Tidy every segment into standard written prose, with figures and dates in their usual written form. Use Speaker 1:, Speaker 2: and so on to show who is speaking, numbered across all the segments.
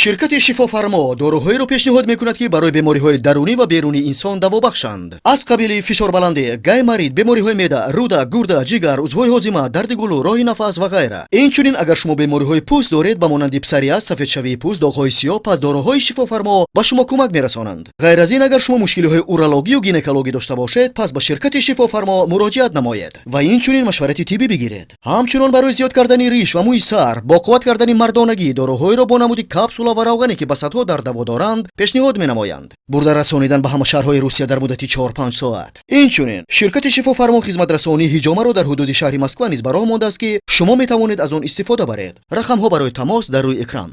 Speaker 1: Ширкати Шифофармо доруҳоеро пешниҳод мекунад, ки барои бемориҳои дарунӣ ва берунии инсон даво бахшанд. Аз қабили фишорбаландӣ, гайморит, бемориҳои меъда, рӯда, гурда, ҷигар, узвҳои ҳозима, дарди гулӯ, роҳи нафас ва ғайра. Инчунин агар шумо бемориҳои пӯст доред, ба монанди псориаз, сафедшавии пӯст, доғҳои сиёҳ, пас доруҳои Шифофармо ба шумо кӯмак мерасонанд. Ғайр аз ин, агар шумо мушкилиҳои урологию гинекологӣ дошта бошед, пас ба ширкати Шифофармо муроҷиат намоед ва инчунин машварати тиббӣ бигиред. Ҳамчунон барои зиёд кардани риш ва мӯи сар, бо қувват кардани мардонагӣ доруҳоеро бо намуди капсула ва равғане, ки ба садҳо дард даво доранд, пешниҳод менамоянд. Бурда расонидан ба ҳама шаҳрҳои Русия дар муддати 4-5 соат. Инчунин ширкати Шифофармо хизматрасонии ҳиҷомаро дар ҳудуди шаҳри Москва низ ба роҳ мондааст, ки шумо метавонед аз он истифода баред. Рақамҳо барои тамос дар рӯи экран.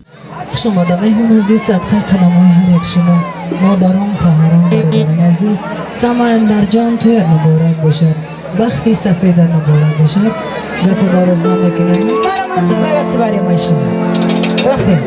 Speaker 2: Хуш омада, меҳмон азиз, садқаи қадамҳои ҳар як шумо, модарон, хоҳарон, бародарони азиз. Самандарҷон, тӯят муборак бошад, бахти сафедат муборак бошад. Гапу дароз намекунем, марама суда рафти бари машон рафтем.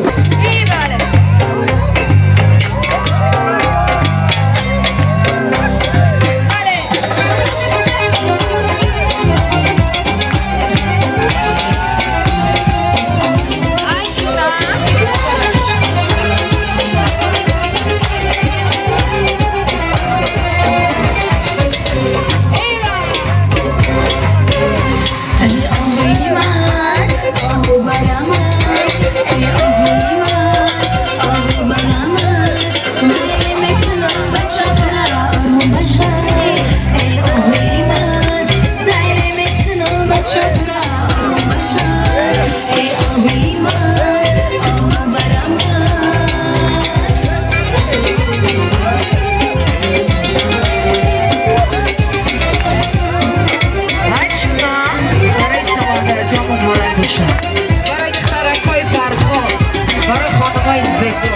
Speaker 3: Барои духтаракҳои Фархор, барои хонумҳои зебо.